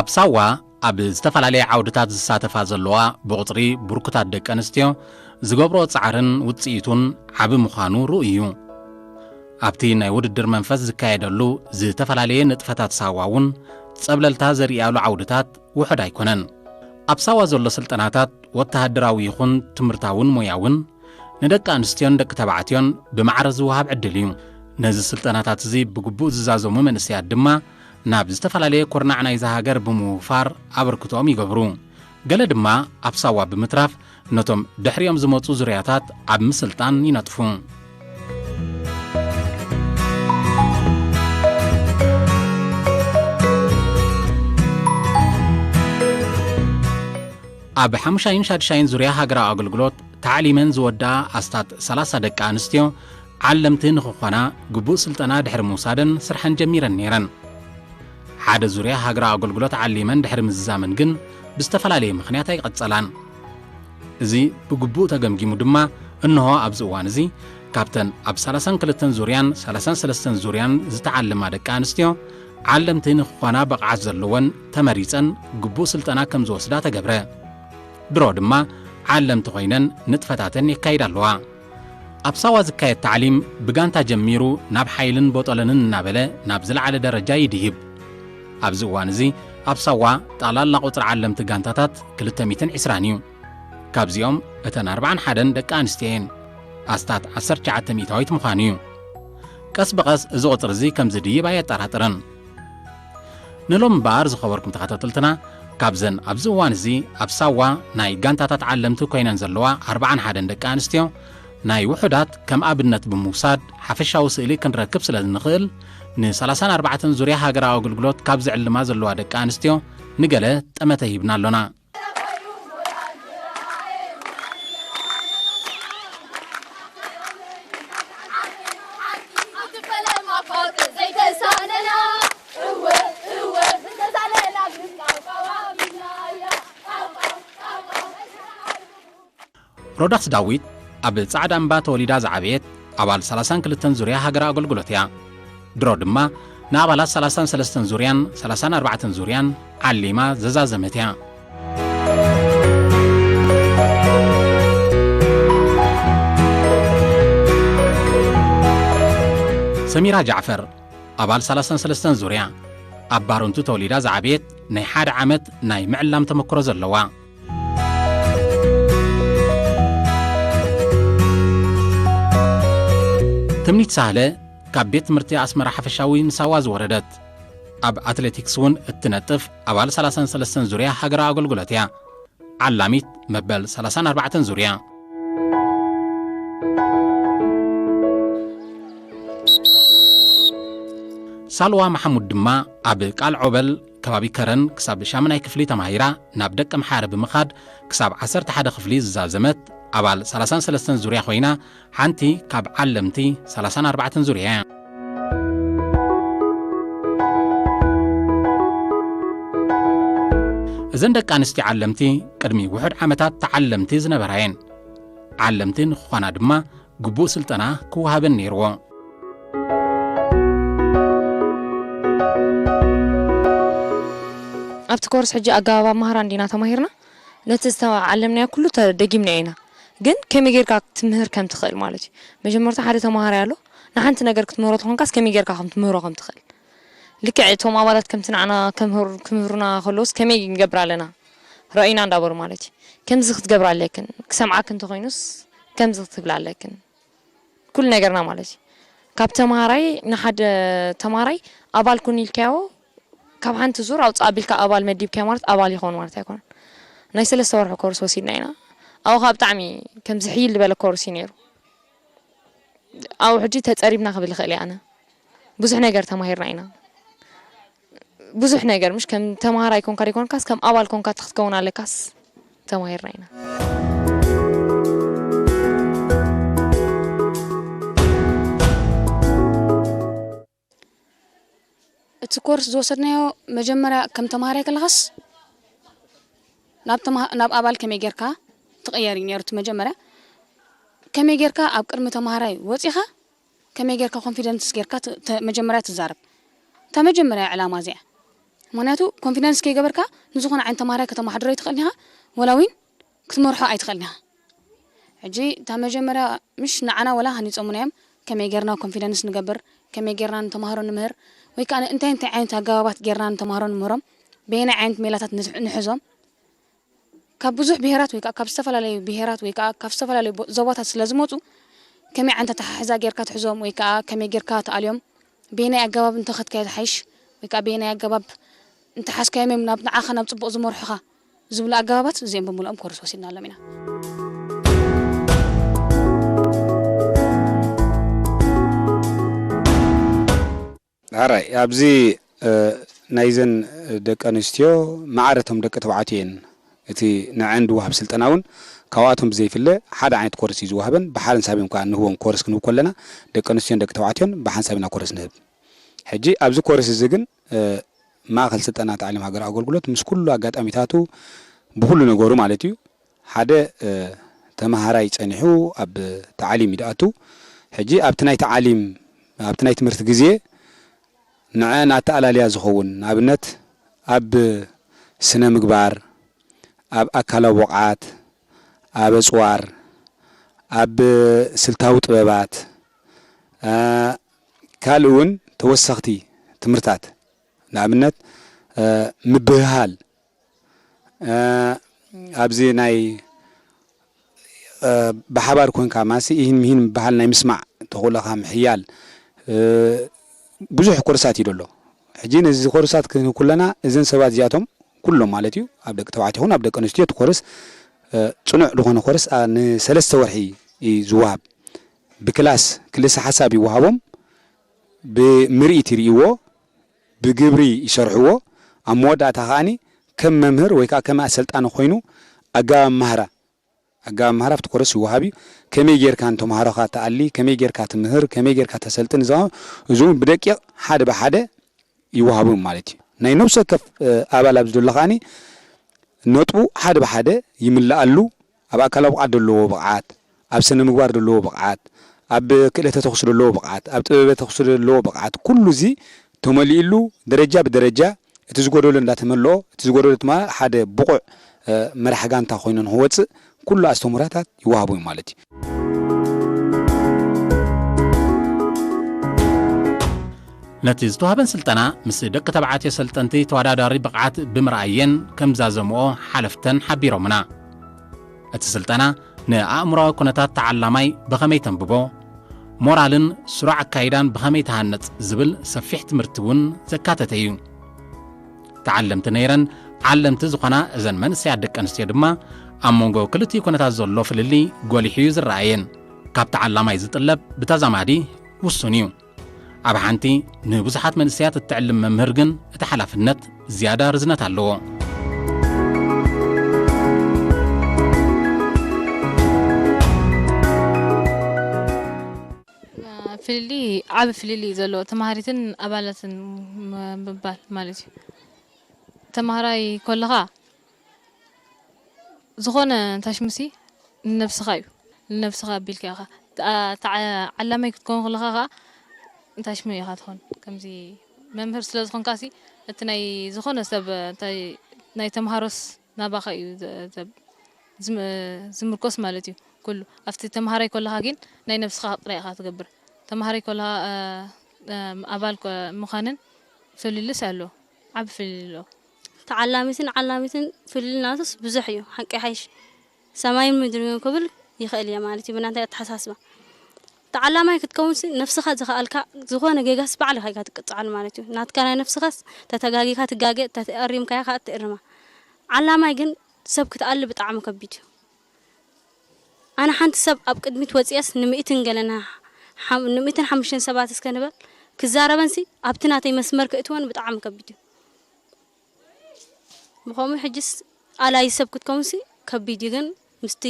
ኣብ ሳዋ ኣብ ዝተፈላለየ ዓውድታት ዝሳተፋ ዘለዋ ብቑጽሪ ብርኩታት ደቂ ኣንስትዮ ዝገብርኦ ጻዕርን ውጽኢቱን ዓቢ ምዃኑ ርኡይ እዩ። ኣብቲ ናይ ውድድር መንፈስ ዝካየደሉ ዝተፈላለየ ንጥፈታት ሳዋ እውን ጸብለልታ ዘርእያሉ ዓውድታት ውሑድ ኣይኮነን። ኣብ ሳዋ ዘሎ ስልጠናታት ወተሃደራዊ ይኹን ትምህርታውን ሞያውን ንደቂ ኣንስትዮን ደቂ ተባዕትዮን ብማዕረ ዝወሃብ ዕድል እዩ። ነዚ ስልጠናታት እዚ ብግቡእ ዝዛዘሙ መንእሰያት ድማ ናብ ዝተፈላለየ ኩርናዕ ናይዛ ሃገር ብምውፋር ኣበርክቶኦም ይገብሩ። ገለ ድማ ኣብ ሳዋ ብምትራፍ ነቶም ድሕሪኦም ዝመጹ ዙርያታት ኣብ ምስልጣን ይነጥፉ። ኣብ ሓሙሻይን ሻድሻይን ዙርያ ሃገራዊ ኣገልግሎት ታዕሊመን ዝወድኣ ኣስታት ሰላሳ ደቂ ኣንስትዮ ዓለምቲ ንኽኾና ግቡእ ስልጠና ድሕሪ ምውሳደን ስርሐን ጀሚረን ነይረን። ሓደ ዙርያ ሃገራዊ ኣገልግሎት ዓሊመን ድሕሪ ምዝዛመን ግን ብዝተፈላለየ ምኽንያት ኣይቀጸላን። እዚ ብግቡእ ተገምጊሙ ድማ እንሆ ኣብዚ እዋን እዚ ካብተን ኣብ ሰላሳን ክልተን ዙርያን ሰላሳን ሰለስተን ዙርያን ዝተዓለማ ደቂ ኣንስትዮ ዓለምቲ ንኽኾና ብቕዓት ዘለወን ተመሪጸን ግቡእ ስልጠና ከም ዝወስዳ ተገብረ። ድሮ ድማ ዓለምቲ ኮይነን ንጥፈታተን የካይዳ ኣለዋ። ኣብ ሳዋ ዝካየድ ታዕሊም ብጋንታ ጀሚሩ ናብ ሓይልን ቦጠለንን እናበለ ናብ ዝለዓለ ደረጃ ይድይብ። ኣብዚ እዋን እዚ ኣብ ሳዋ ጠቕላላ ቁጽሪ ዓለምቲ ጋንታታት ክልተ ሚእትን ዕስራን እዩ። ካብዚኦም እተን ኣርብዓን ሓደን ደቂ ኣንስትዮ እየን። ኣስታት ዓሰርተ ትሽዓተ ሚእታዊት ምዃኑ እዩ። ቀስ ብቐስ እዚ ቁጽሪ እዚ ከም ዝድይብ ኣየጠራጥርን። ንሎም እምበኣር ዝኸበርኩም ተኸታተልትና፣ ካብዘን ኣብዚ እዋን እዚ ኣብ ሳዋ ናይ ጋንታታት ዓለምቲ ኮይነን ዘለዋ ኣርብዓን ሓደን ደቂ ኣንስትዮ ናይ ውሑዳት ከም ኣብነት ብምውሳድ ሓፈሻዊ ስእሊ ክንረክብ ስለ እንኽእል፣ ን ሰላሳን ኣርባዕተን ዙርያ ሃገራዊ ኣገልግሎት ካብ ዝዕልማ ዘለዋ ደቂ ኣንስትዮ ንገለ ጠመተ ሂብና ኣሎና። ሮዳስ ዳዊት ኣብ ጻዕዳ እምባ ተወሊዳ ዝዓበየት ኣባል ሰላሳን ክልተን ዙርያ ሃገራዊ ኣገልግሎት እያ። ድሮ ድማ ንኣባላት ሰላሳን ሰለስተን ዙርያን ሰላሳን ኣርባዕተን ዙርያን ዓሊማ ዘዛዘመት እያ። ሰሚራ ጃዕፈር፣ ኣባል ሰላሳን ሰለስተን ዙርያ፣ ኣብ ባረንቱ ተወሊዳ ዝዓበየት ናይ ሓደ ዓመት ናይ ምዕላም ተመክሮ ዘለዋ። ትምኒት ሳህለ ካብ ቤት ትምህርቲ ኣስመራ ሓፈሻዊ ንሳዋ ዝወረደት፣ ኣብ ኣትሌቲክስ እውን እትነጥፍ ኣባል ሰላሳን ሰለስተን ዙርያ ሃገራዊ ኣገልግሎት እያ። ዓላሚት መበል ሰላሳን ኣርባዕተን ዙርያ። ሳልዋ መሓሙድ ድማ ኣብ ቃል ዖበል ከባቢ ከረን ክሳብ ሻምናይ ክፍሊ ተማሂራ ናብ ደቀምሓረ ብምኻድ ክሳብ ዓሰርተ ሓደ ክፍሊ ዝዛዘመት ኣባል ሰላሳን ሰለስተን ዙርያ ኮይና፣ ሓንቲ ካብ ዓለምቲ ሰላሳን ኣርባዕተን ዙርያ እያ። እዘን ደቂ ኣንስትዮ ዓለምቲ ቅድሚ ውሑድ ዓመታት ተዓለምቲ ዝነበራ እየን። ዓለምቲ ንክኾና ድማ ግቡእ ስልጠና ክወሃበን ነይርዎ። ኣብቲ ኮርስ ሕጂ ኣገባብ ኣመሃራ እንዲና ተማሂርና፣ ነቲ ዝተዓለምናዮ ኩሉ ተደጊምናዮ ኢና። ግን ከመይ ጌርካ ክትምህር ከም ትኽእል ማለት እዩ። መጀመርታ ሓደ ተማሃራይ ኣሎ፣ ንሓንቲ ነገር ክትምህሮ ተኾንካስ ከመይ ጌርካ ከም ትምህሮ ከም ትኽእል። ልክዕ እቶም ኣባላት ከምቲ ንዓና ከምህር-፣ ክምህሩና ከለውስ ከመይ ንገብር ኣለና? ረእዩና እንዳበሩ ማለት እዩ። ከምዚ ክትገብር ኣለክን፣ ክሰምዓክ እንተኾይኑስ ከምዚ ክትብላ ኣለክን። ኩሉ ነገርና ማለት እዩ። ካብ ተማሃራይ ንሓደ ተማሃራይ ኣባል ኩን ኢልካዮ፣ ካብ ሓንቲ ዙር ኣውፅእ ኣቢልካ ኣባል መዲብካዮ ማለት ኣባል ይኸውን ማለት ኣይኮነን። ናይ ሰለስተ ወርሒ ኮርስ ወሲድና ኢና። ኣብኡ ከዓ ብጣዕሚ ከምዚ ሕይል ዝበለ ኮርስ እዩ ነይሩ። ኣብኡ ሕጂ ተፀሪብና ክብል ይኽእል እየ ኣነ። ብዙሕ ነገር ተማሂርና ኢና። ብዙሕ ነገር፣ ምሽ ከም ተማሃራይ ኮንካ ደይኮንካስ፣ ከም ኣባል ኮንካ ክትከውን ኣለካስ ተማሂርና ኢና። እቲ ኮርስ ዝወሰድናዮ መጀመርያ ከም ተማሃራይ ከለኻስ ናብ ተማ-፣ ናብ ኣባል ከመይ ጌርካ ትቕየር እዩ ነይሩ እቲ መጀመርያ። ከመይ ጌርካ ኣብ ቅድሚ ተማሃራይ ወጺኻ ከመይ ጌርካ ኮንፊደንስ ጌርካ ት-፣ ተ-፣ መጀመርያ ትዛረብ። እታ መጀመርያ ዕላማ እዚኣ። ምኽንያቱ ኮንፊደንስ ከይገበርካ ንዝኾነ ዓይነት ተማሃራይ ከተማሓድሮ ኣይትኽእልን ኢኻ፣ ወላ እውን ክትመርሖ ኣይትኽእልን ኢኻ። ሕጂ እታ መጀመርያ ምሽ ንዓና ወላ ሃኒጾምና እዮም፣ ከመይ ጌርና ኮንፊደንስ ንገብር፣ ከመይ ጌርና ንተማሃሮ ንምህር፣ ወይ ከኣ እንታይ እንታይ ዓይነት ኣገባባት ጌርና ንተማሃሮ ንምህሮም፣ በየናይ ዓይነት ሜላታት ንሕ-፣ ንሕዞም። ካብ ብዙሕ ብሄራት ወይ ከኣ ካብ ዝተፈላለዩ ብሄራት ወይ ከኣ ካብ ዝተፈላለዩ ቦ-፣ ዞባታት ስለ ዝመጹ፣ ከመይ ዓይነት ኣተሓሕዛ ጌርካ ትሕዞም ወይ ከኣ ከመይ ጌርካ ትኣልዮም፣ በየናይ ኣገባብ እንተኸድካዮ ዝሓይሽ ወይ ከኣ በየናይ ኣገባብ እንተሓዝካዮም እዮም ናብ ንዓኻ ናብ ጽቡቕ ዝመርሑኻ ዝብሉ ኣገባባት እዚኦም ብምልኦም ኮርስ ወሲድናሎም ኢና። ሕራይ ኣብዚ፣ እ፣ ናይዘን ደቂ ኣንስትዮ ማዕረ እቶም ደቂ ተባዕትዮ እየን። እቲ ንዐን ድወሃብ ስልጠና እውን ካብኣቶም ብዘይፍለ ሓደ ዓይነት ኮርስ እዩ ዝወሃበን፣ ብሓንሳብ እዮም ከኣ ንህቦም ኮርስ ክንህብ ከለና ደቂ ኣንስትዮን ደቂ ተባዕትዮን ብሓንሳብ ኢና ኮርስ ንህብ። ሕጂ ኣብዚ ኮርስ እዚ ግን፣ እ፣ ማእከል ስልጠና ታዕሊም ሃገራዊ ኣገልግሎት ምስ ኩሉ ኣጋጣሚታቱ ብኩሉ ነገሩ ማለት እዩ ሓደ፣ እ፣ ተመሃራይ ጸኒሑ ኣብ ታዕሊም እዩ ዝኣቱ። ሕጂ ኣብቲ ናይ ታዕሊም፣ ኣብቲ ናይ ትምህርቲ ግዜ ንዐን ኣተኣላልያ ዝኸውን፣ ንኣብነት ኣብ ስነ ምግባር፣ ኣብ ኣካላዊ ብቕዓት፣ ኣብ ኣጽዋር፣ ኣብ ስልታዊ ጥበባት፣ እ፣ ካልእ እውን ተወሰኽቲ ትምህርታት፣ ንኣብነት፣ እ፣ ምብህሃል፣ እ፣ ኣብዚ ናይ፣ እ፣ ብሓባር ኮንካ ማሲ ኢሂን ምሂን ምብሃል ናይ ምስማዕ ተኽእሎኻ ምሕያል፣ እ፣ ብዙሕ ኮርሳት እዩ ዘሎ። ሕጂ ነዚ ኮርሳት ክንህብ ኩለና እዘን ሰባት እዚኣቶም ኩሎም ማለት እዩ ኣብ ደቂ ተባዕትዮ ይኹን ኣብ ደቂ ኣንስትዮ እቲ ኮርስ፣ እ፣ ጽኑዕ ዝኾነ ኮርስ፣ ኣ፣ ንሰለስተ ወርሒ እዩ ዝወሃብ። ብክላስ ክልሰ ሓሳብ ይወሃቦም፣ ብምርኢት ይርእይዎ፣ ብግብሪ ይሰርሕዎ። ኣብ መወዳእታ ከኣኒ ከም መምህር ወይ ከኣ ከም ኣሰልጣኒ ኮይኑ ኣገባብ ኣመሃራ፣ ኣገባብ ኣመሃራ ኣብቲ ኮርስ ይወሃብ እዩ። ከመይ ጌርካ ንተምሃሮኻ ትኣሊ፣ ከመይ ጌርካ ትምህር፣ ከመይ ጌርካ ተሰልጥን፣ እዚ፣ እዚ እውን ብደቂቕ ሓደ ብሓደ ይወሃቡ ማለት እዩ። ናይ ነፍሲ ወከፍ፣ እ፣ ኣባል ኣብዚ ዘሎ ከኣኒ ነጥቡ ሓደ ብሓደ ይምልኣሉ። ኣብ ኣካላዊ ብቕዓት ዘለዎ ብቕዓት፣ ኣብ ስነ ምግባር ዘለዎ ብቕዓት፣ ኣብ ክእለተ ተኹሲ ዘለዎ ብቕዓት፣ ኣብ ጥበበ ተኹሲ ዘለዎ ብቕዓት፣ ኩሉ እዚ ተመሊኡሉ ደረጃ ብደረጃ እቲ ዝጎደሎ እንዳተመልኦ፣ እቲ ዝጎደሎ ድማ ሓደ ብቑዕ፣ እ፣ መራሕ ጋንታ ኮይኑ ንክወፅእ ኩሉ ኣስተምህሮታት ይወሃቡ እዩ ማለት እዩ። ነቲ ዝተዋህበን ስልጠና ምስ ደቂ ተባዕትዮ ሰልጠንቲ ተወዳዳሪ ብቕዓት ብምርኣየን ከም ዛዘምኦ ሓለፍተን ሓቢሮምና። እቲ ስልጠና ንኣእምሮኣዊ ኩነታት ተዓላማይ ብኸመይ ተንብቦ፣ ሞራልን ስሩዕ ኣካይዳን ብኸመይ ትሃንጽ ዝብል ሰፊሕ ትምህርቲ እውን ዘካተተ እዩ። ተዓለምቲ ነይረን ዓለምቲ ዝኾና እዘን መንእሰያት ደቂ ኣንስትዮ ድማ ኣብ መንጎ ክልቲኡ ኩነታት ዘሎ ፍልልይ ጎሊሑ እዩ ዝረኣየን። ካብ ተዓላማይ ዝጥለብ ብተዛማዲ ውሱን እዩ። ኣብ ሓንቲ ንብዙሓት መንእሰያት እትዕልም መምህር ግን እቲ ሓላፍነት ዝያዳ ርዝነት ኣለዎ። ፍልልይ፣ ዓቢ ፍልልይ እዩ ዘለዎ፣ ተማሃሪትን ኣባላትን ም-፣ ምባል ማለት እዩ። ተማሃራይ ከለኻ ዝኾነ እንታሽሙሲ ንነብስኻ እዩ። ንነብስኻ ኣቢልካ ኢኻ። ተዓ-፣ ተዓ-፣ ዓላማይ ክትከውን ከለኻ ኸኣ እንታሽሙ ኢኻ ትኾን። ከምዚ መምህር ስለ ዝኾንካሲ፣ እቲ ናይ ዝኾነ ሰብ፣ እንታይ፣ ናይ ተምሃሮስ ናባኻ እዩ ዘ-፣ ዘ-፣ ዝም-፣ ዝምርኮስ ማለት እዩ። ኩሉ ኣብቲ ተምሃራይ ከለኻ ግን ናይ ነብስኻ ጥራይ ኢኻ ትገብር። ተምሃራይ ከለኻ፣ እ፣ እ፣ ኣባል ኮ-፣ ምዃንን ፍልልስ ኣሎ። ዓቢ ፍልልይ ኣሎ። ተዓላሚትን ዓላሚትን ፍልልይ ናቱስ ብዙሕ እዩ። ሓቂ ሓይሽ ሰማይን ምድርን ክብል ይኽእል እየ ማለት እዩ፣ ብናተይ ኣተሓሳስባ። ተዓላማይ ክትከውንሲ ነፍስኻ ዝኸኣልካ ዝኾነ ጌጋስ ባዕልኻ ኢኻ ትቅጽዓሉ ማለት እዩ። ናትካ ናይ ነፍስኻስ ተተጋጊካ ትጋገ፣ ተተኣሪምካያ ከኣ ትእርማ። ዓላማይ ግን ሰብ ክትኣሊ ብጣዕሚ ከቢድ እዩ። ኣነ ሓንቲ ሰብ ኣብ ቅድሚት ወጺኤስ ንሚእትን ገለና፣ ሓም-፣ ንሚእትን ሓሙሽተን ሰባት እስከ ንበል፣ ክዛረበንሲ ኣብቲ ናተይ መስመር ክእትወን ብጣዕሚ ከቢድ እዩ። ብኸምኡ ሕጅስ ኣላይ ሰብ ክትከውንሲ ከቢድ እዩ፣ ግን ምስቲ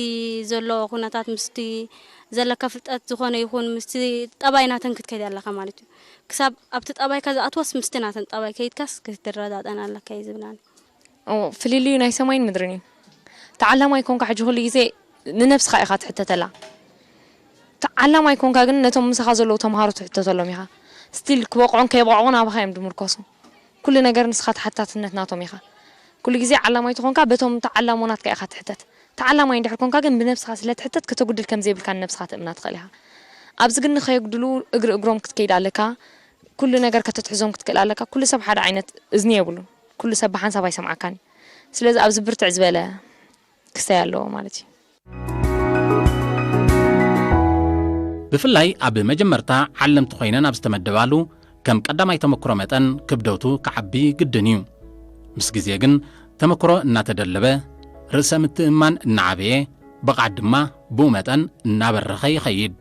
ዘሎ ኩነታት፣ ምስቲ ዘለካ ፍልጠት ዝኾነ ይኹን፣ ምስቲ ጠባይ ናተን ክትከይድ ኣለካ ማለት እዩ። ክሳብ ኣብቲ ጠባይካ ዝኣትወስ ምስቲ ናተን ጠባይ ከይድካስ ክትረዳዳእን ኣለካ እዩ ዝብል ኣነ። እዎ፣ ፍልልዩ ናይ ሰማይን ምድርን እዩ። ተዓላማይ ኮንካ ሕጂ ኩሉ ግዜ ንነብስኻ ኢኻ ትሕተተላ። ተዓላማይ ኮንካ ግን ነቶም ምሳኻ ዘለዉ ተምሃሮ ትሕተተሎም ኢኻ። ስቲል ክበቕዑን ከይበቕዑን ኣባኻ እዮም ዝምርኮሱ። ኩሉ ነገር ንስኻ ተሓታትነት ናቶም ኢኻ። ኩሉ ግዜ ዓላማይ ተኾንካ በቶም ተዓላሞ ናትካ ኢኻ ትሕተት። ተዓላማይ እንድሕር ኮንካ ግን ብነብስኻ ስለ ትሕተት ከተጉድል ከም ዘይብልካ ንነብስኻ ትእምና ትኽእል ኢኻ። ኣብዚ ግን ንኸየጉድሉ እግሪ እግሮም ክትከይድ ኣለካ። ኩሉ ነገር ከተትሕዞም ክትክእል ኣለካ። ኩሉ ሰብ ሓደ ዓይነት እዝኒ የብሉን። ኩሉ ሰብ ብሓንሳብ ኣይሰምዓካን እዩ። ስለዚ ኣብዚ ብርትዕ ዝበለ ክስተይ ኣለዎ ማለት እዩ። ብፍላይ ኣብ መጀመርታ ዓለምቲ ኮይነን ኣብ ዝተመደባሉ ከም ቀዳማይ ተመክሮ መጠን ክብደቱ ክዓቢ ግድን እዩ። ምስ ግዜ ግን ተመክሮ እናተደለበ፣ ርእሰ ምትእምማን እናዓበየ፣ ብቕዓት ድማ ብኡ መጠን እናበረኸ ይኸይድ።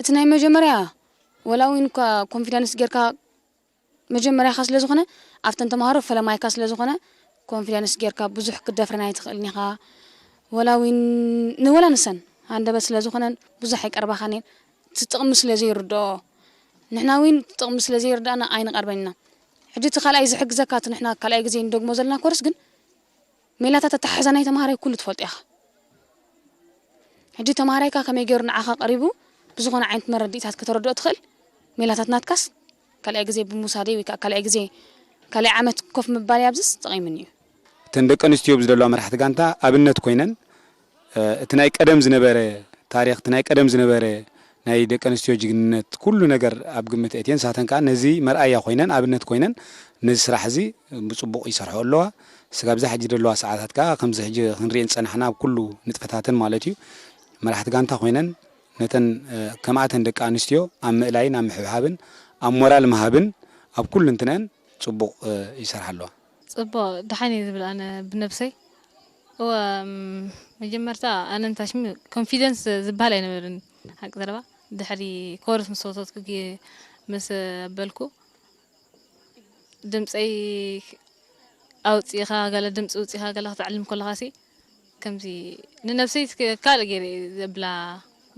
እቲ ናይ መጀመርያ ወላ እውን እኳ ኮንፊደንስ ጌርካ መጀመርያኻ ስለ ዝኾነ ኣብተን ተምሃሮ ፈለማይካ ስለ ዝኾነ ኮንፊደንስ ጌርካ ብዙሕ ክትደፍረን ኣይትኽእልን ኢኻ። ወላ እውን ንወላ ንሰን ሃንደበት ስለ ዝኾነን ብዙሕ ኣይቀርባኻን እየን። እቲ ጥቕሚ ስለ ዘይርድኦ ንሕና እውን እቲ ጥቕሚ ስለ ዘይርድኣና ኣይንቐርበን ኢና። ሕጂ እቲ ካልኣይ ዝሕግዘካ እቲ ንሕና ካልኣይ ግዜ ንደግሞ ዘለና ኮርስ ግን ሜላታት ኣተሓሕዛ ናይ ተምሃራይ ኩሉ ትፈልጦ ኢኻ። ሕጂ ተምሃራይካ ከመይ ገይሩ ንዓኻ ቀሪቡ ብዝኾነ ዓይነት መረዲእታት ከተረድኦ ትኽእል ሜላታት ናትካስ ካልኣይ ግዜ ብምውሳደይ ወይ ከዓ ካልኣይ ግዜ ካልኣይ ዓመት ኮፍ ምባለይ ኣብዝስ ጠቒሙኒ እዩ። እተን ደቂ ኣንስትዮ ብዝደለዋ መራሕቲ ጋንታ ኣብነት ኮይነን እቲ ናይ ቀደም ዝነበረ ታሪኽ እቲ ናይ ቀደም ዝነበረ ናይ ደቂ ኣንስትዮ ጅግንነት ኩሉ ነገር ኣብ ግምት ኣእትየን ንሳተን ከዓ ነዚ መርኣያ ኮይነን ኣብነት ኮይነን ነዚ ስራሕ እዚ ብፅቡቕ ይሰርሕኦ ኣለዋ። ስጋብ እዛ ሕጂ ዘለዋ ሰዓታት ከዓ ከምዚ ሕጂ ክንሪኤን ዝፀናሕና ኣብ ኩሉ ንጥፈታተን ማለት እዩ መራሕቲ ጋንታ ኮይነን ነተን ከምኣተን ደቂ ኣንስትዮ ኣብ ምእላይን ኣብ ምሕብሓብን ኣብ ሞራል ምሃብን ኣብ ኩሉ እንትነን ፅቡቕ ይሰርሓ ኣለዋ። ፅቡቕ ደሓን እየ ዝብል ኣነ ብነብሰይ። እወ መጀመርታ ኣነ ንታሽሚ ኮንፊደንስ ዝበሃል ኣይነበርን ሓቂ ዘረባ ድሕሪ ኮርስ ምስ ወሰድኩ ምስ ኣበልኩ ድምፀይ ኣውፂእኻ ገለ ድምፂ ውፂእኻ ገለ ክትዕልም ከለኻሲ ከምዚ ንነብሰይ ካልእ ገይረ እየ ዘብላ።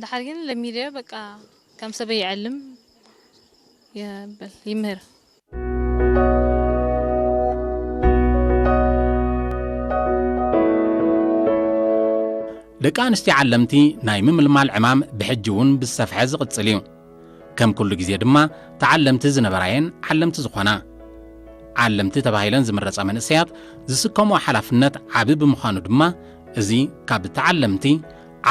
ደሓር ግን ለሚደዮ በቃ ከም ሰበይ ይዕልም የበል ይምህር። ደቂ ኣንስትዮ ዓለምቲ ናይ ምምልማል ዕማም ብሕጂ እውን ብዝሰፍሐ ዝቕፅል እዩ። ከም ኩሉ ግዜ ድማ ተዓለምቲ ዝነበራየን ዓለምቲ ዝኾና። ዓለምቲ ተባሂለን ዝምረፃ መንእሰያት ዝስከምኦ ሓላፍነት ዓቢ ብምዃኑ ድማ እዚ ካብ ተዓለምቲ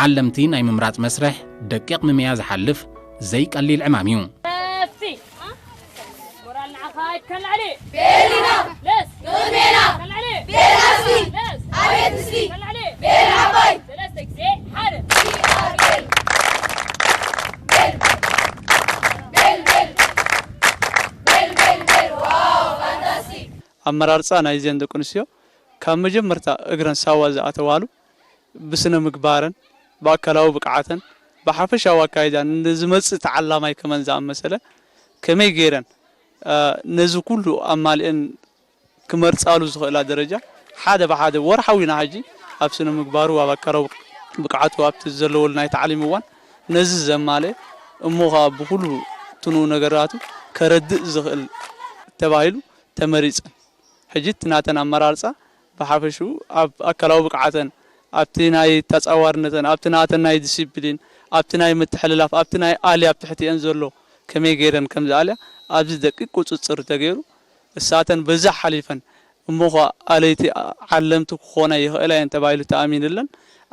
ዓለምቲ ናይ ምምራፅ መስርሕ ደቂቕ ምምያ ዝሓልፍ ዘይቀሊል ዕማም እዩ። ኣመራርፃ ናይዘን ደቂ ኣንስትዮ ካብ መጀመርታ እግረን ሳዋ ዝኣተዋሉ ብስነ ምግባረን ብኣካላዊ ብቅዓተን ብሓፈሻዊ ኣካይዳን ንዝመፅእ ተዓላማይ ከመን ዝኣመሰለ ከመይ ገይረን ነዚ ኩሉ ኣማሊአን ክመርፃሉ ዝኽእላ ደረጃ ሓደ ብሓደ ወርሓዊ ኢና ሕጂ ኣብ ስነ ምግባሩ ኣብ ኣካላዊ ብቅዓቱ ኣብቲ ዘለወሉ ናይ ታዕሊም እዋን ነዚ ዘማልአ እሞ ኸዓ ብኹሉ ትንኡ ነገራቱ ከረድእ ዝኽእል ተባሂሉ ተመሪፀን። ሕጂ እቲ ናተን ኣመራርፃ ብሓፈሽኡ ኣብ ኣካላዊ ብቅዓተን ኣብቲ ናይ ተፃዋርነተን ኣብቲ ናተን ናይ ዲሲፕሊን ኣብቲ ናይ ምትሕልላፍ ኣብቲ ናይ ኣልያ ኣብ ትሕቲአን ዘሎ ከመይ ገይረን ከም ዝኣልያ ኣብዚ ደቂቅ ቁፅፅር ተገይሩ እሳተን በዚ ሓሊፈን እሞ ኸዓ ኣለይቲ ዓለምቲ ክኾና ይኽእላ እየን ተባሂሉ ተኣሚንለን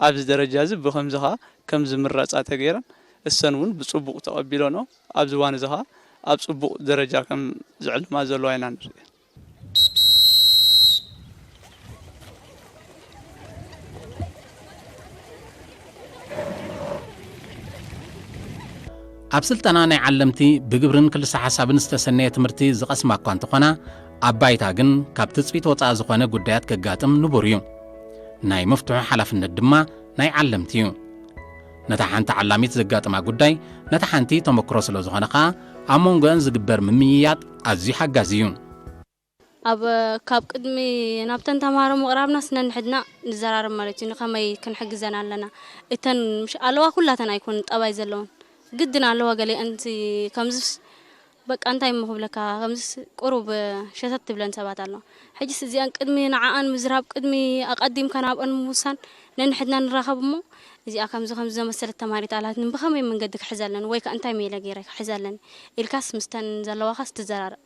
ኣብዚ ደረጃ እዚ ብኸምዚ ኸዓ ከም ዝምረፃ ተገይረን እሰን እውን ብፅቡቕ ተቐቢለንኦ ኣብዚ እዋን እዚ ኸዓ ኣብ ፅቡቕ ደረጃ ከም ዝዕልማ ዘለዋ ኢና ንርኢ። ኣብ ስልጠና ናይ ዓለምቲ ብግብርን ክልሰ ሓሳብን ዝተሰነየ ትምህርቲ ዝቐስማ እኳ እንተኾና ኣብ ባይታ ግን ካብ ትፅቢት ወፃኢ ዝኾነ ጉዳያት ከጋጥም ንቡር እዩ። ናይ ምፍትሑ ሓላፍነት ድማ ናይ ዓለምቲ እዩ። ነታ ሓንቲ ዓላሚት ዘጋጥማ ጉዳይ ነታ ሓንቲ ተመክሮ ስለ ዝኾነ ኸዓ ኣብ መንጎአን ዝግበር ምምይያጥ ኣዝዩ ሓጋዚ እዩ። ኣብ፣ ካብ ቅድሚ ናብተን ተምሃሮ ምቕራብናስ ነንሕድና ንዘራረብ ማለት እዩ። ንኸመይ ክንሕግዘን ኣለና? እተን ምሽ ኣለዋ ኩላተን ኣይኮን ጠባይ ዘለውን። ግድን ኣለዋ ገሊአን ከምዚ በቃ እንታይ እሞ ክብለካ፣ ከምዚስ ቁሩብ ሸተት ትብለን ሰባት ኣለዋ። ሕጅስ እዚኣን ቅድሚ ንዓኣን ምዝራብ፣ ቅድሚ ኣቐዲምካ ናብኣን ምውሳን፣ ነንሕድና ንራኸብ እሞ፣ እዚኣ ከምዚ ከምዚ ዘመሰለት ተማሪት ኣላትኒ፣ ብኸመይ መንገዲ ክሕዛ ኣለኒ ወይ ከኣ እንታይ ሜላ ገይረ ክሕዛ ኣለኒ ኢልካስ ምስተን ዘለዋኻስ ትዘራረብ።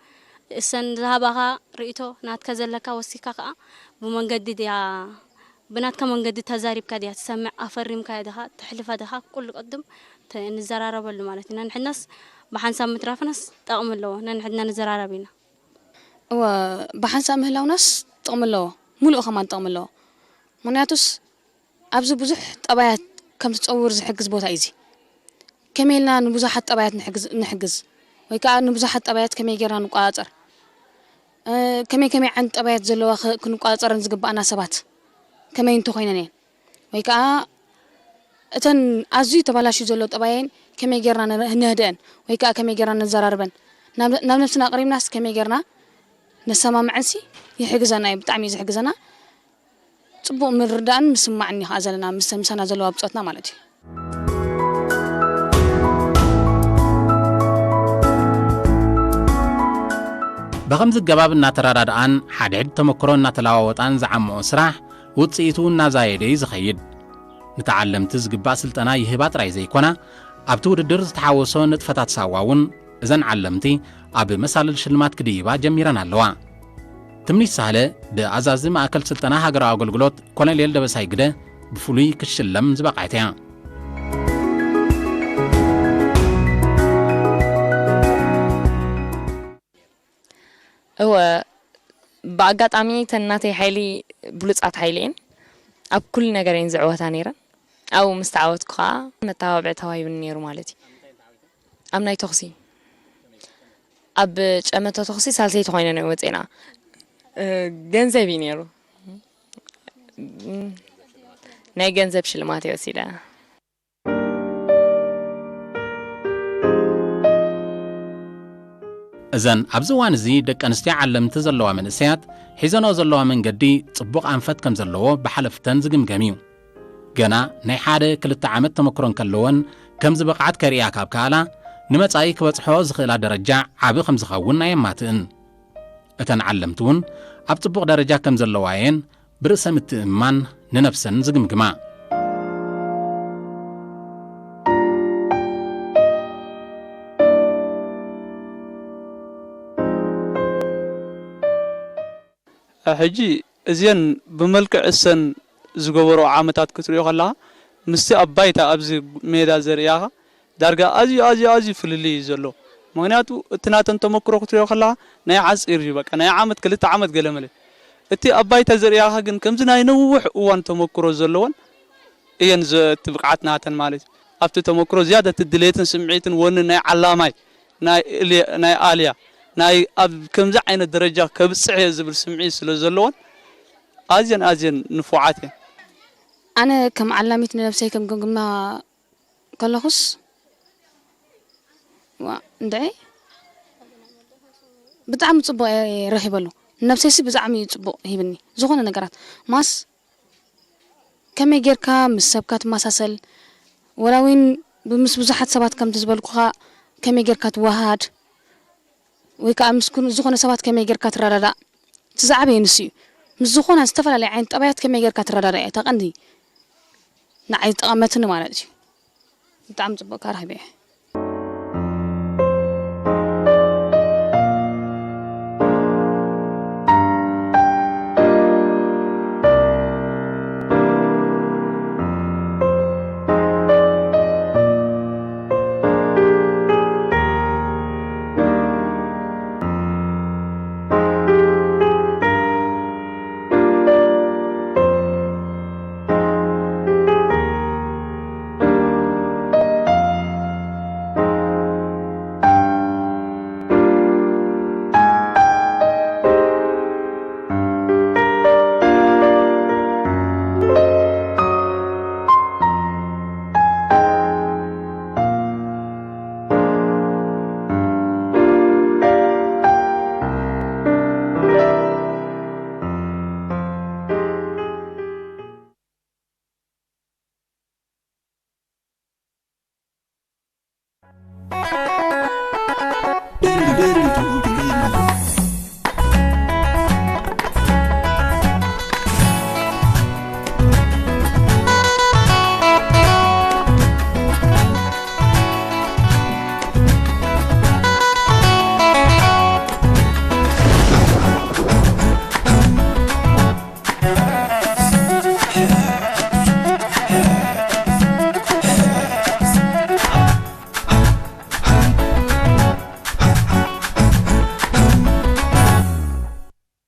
እሰን ዝሃባኻ ርእይቶ ናትካ ዘለካ ወሲካ ከኣ ብመንገዲ ድያ ብናትካ መንገዲ ተዛሪብካ ድያ ትሰምዕ ኣፈሪምካያ ድኻ ተሕልፋ ድኻ ኩሉ ቅድም ተ- ንዘራረበሉ ማለት ኢና። ንሕድናስ ብሓንሳብ ምትራፍናስ ጠቕሚ ኣለዎ። ነንሕድና ንዘራረብ ኢና። እወ፣ ብሓንሳብ ምህላውናስ ጥቕሚ ኣለዎ። ሙሉእ ከማን ጥቕሚ ኣለዎ። ምኽንያቱስ ኣብዚ ብዙሕ ጠባያት ከም ትጸውር ዝሕግዝ ቦታ እዩ እዚ። ከመይ ኢልና ንብዙሓት ጠባያት ንሕግዝ ንሕግዝ ወይ ከኣ ንብዙሓት ጠባያት ከመይ ጌርና ንቆጻጸር? እ፣ ከመይ ከመይ ዓይነት ጠባያት ዘለዋ ኸ ክንቆጻጸረን ዝግባኣና ሰባት ከመይ እንተኾይነን እየን? ወይ ከኣ እተን ኣዝዩ ተባላሽዩ ዘሎ ጠባየን ከመይ ጌርና ነ- ነህድአን ወይ ከኣ ከመይ ጌርና ነዘራርበን? ናብ ናብ ነብስና ኣቕሪብናስ ከመይ ጌርና ነሰማምዐንሲ ይሕግዘና እዩ፣ ብጣዕሚ እዩ ዝሕግዘና። ጽቡቕ ምርዳእን ምስማዕን እዩ ከኣ ዘለና ምስ ምሳና ዘለዋ ብጾትና ማለት እዩ። ብኸምዚ ኣገባብ እናተረዳድኣን ሓድሕድ ተመክሮ እናተለዋወጣን ዝዓመኦ ስራሕ ውጽኢቱ እናዛየደ እዩ ዝኸይድ። ንተዓለምቲ ዝግባእ ስልጠና ይህባ ጥራይ ዘይኮና ኣብቲ ውድድር ዝተሓወሶ ንጥፈታት ሳዋ እውን እዘን ዓለምቲ ኣብ መሳልል ሽልማት ክድይባ ጀሚረን ኣለዋ። ትምኒት ሳህለ ብኣዛዚ ማእከል ስልጠና ሃገራዊ ኣገልግሎት ኮሎኔል ደበሳይ ግደ ብፍሉይ ክትሽለም ዝበቕዐት እያ። እወ፣ ብኣጋጣሚ እተን ናተይ ሓይሊ ብሉጻት ሓይሊ እየን። ኣብ ኩሉ ነገር እየን ዝዕወታ ነይረን። ኣብኡ ምስ ተዓወትኩ ከዓ መተባብዒ ተዋሂቡኒ ነይሩ ማለት እዩ። ኣብ ናይ ተኹሲ ኣብ ጨመቶ ተኹሲ ሳልሰይቲ ኮይነ ነው ወፂና። ገንዘብ እዩ ነይሩ። ናይ ገንዘብ ሽልማት እየ ወሲደ። እዘን ኣብዚ እዋን እዚ ደቂ ኣንስትዮ ዓለምቲ ዘለዋ መንእሰያት ሒዘንኦ ዘለዋ መንገዲ ጽቡቕ ኣንፈት ከም ዘለዎ ብሓለፍተን ዝግምገም እዩ። ገና ናይ ሓደ ክልተ ዓመት ተመክሮ እንከለወን ከምዚ ብቕዓት ከርእያ ካብ ከኣላ ንመጻኢ ክበጽሖ ዝኽእላ ደረጃ ዓቢ ከም ዝኸውን ኣየማትእን። እተን ዓለምቲ እውን ኣብ ጽቡቕ ደረጃ ከም ዘለዋ እየን ብርእሰ ምትእምማን ንነብሰን ዝግምግማ። ሕጂ እዚአን ብመልክዕ እሰን ዝገበርኦ ዓመታት ክትሪኦ ከለኻ ምስቲ ኣብ ባይታ ኣብዚ ሜዳ ዘርእያኻ ዳርጋ ኣዝዩ ኣዝዩ ኣዝዩ ፍልልይ እዩ ዘሎ። ምኽንያቱ እቲ ናተን ተመክሮ ክትሪኦ ከለኻ ናይ ሓፂር እዩ በቃ ናይ ዓመት ክልተ ዓመት ገለመለ። እቲ ኣብ ባይታ ዘርእያኻ ግን ከምዚ ናይ ነዊሕ እዋን ተመክሮ ዘለወን እየን ዘ- እቲ ብቕዓት ናተን ማለት እዩ። ኣብቲ ተመክሮ ዝያዳ እቲ ድሌትን ስምዒትን ወንን ናይ ዓላማይ ናይ እልየ- ናይ ኣልያ ናይ ኣብ ከምዚ ዓይነት ደረጃ ከብፅሕ እየ ዝብል ስምዒት ስለ ዘለወን ኣዝየን ኣዝየን ንፉዓት እየን። ኣነ ከም ዓላሚት ንነብሰይ ከም ገምግማ ከለኹስ ዋ እንድዒ ብጣዕሚ ፅቡቕ እየ ረኺበሉ። ንነብሰይሲ ብጣዕሚ እዩ ፅቡቕ ሂብኒ ዝኾነ ነገራት ማስ ከመይ ጌርካ ምስ ሰብካ ትመሳሰል ወላ እውን ምስ ብዙሓት ሰባት ከምቲ ዝበልኩኻ ከመይ ጌርካ ትወሃሃድ ወይ ከዓ ምስ ኩን- ዝኾነ ሰባት ከመይ ጌርካ ትረዳዳእ እቲ ዝዓበየ ንሱ እዩ። ምስ ዝኾነ ዝተፈላለየ ዓይነት ጠባያት ከመይ ጌርካ ትረዳዳእ እያ እታ ቀንዲ ንዓይ ዝጠቐመትኒ ማለት እዩ። ብጣዕሚ ፅቡቕ ረኺበ እየ።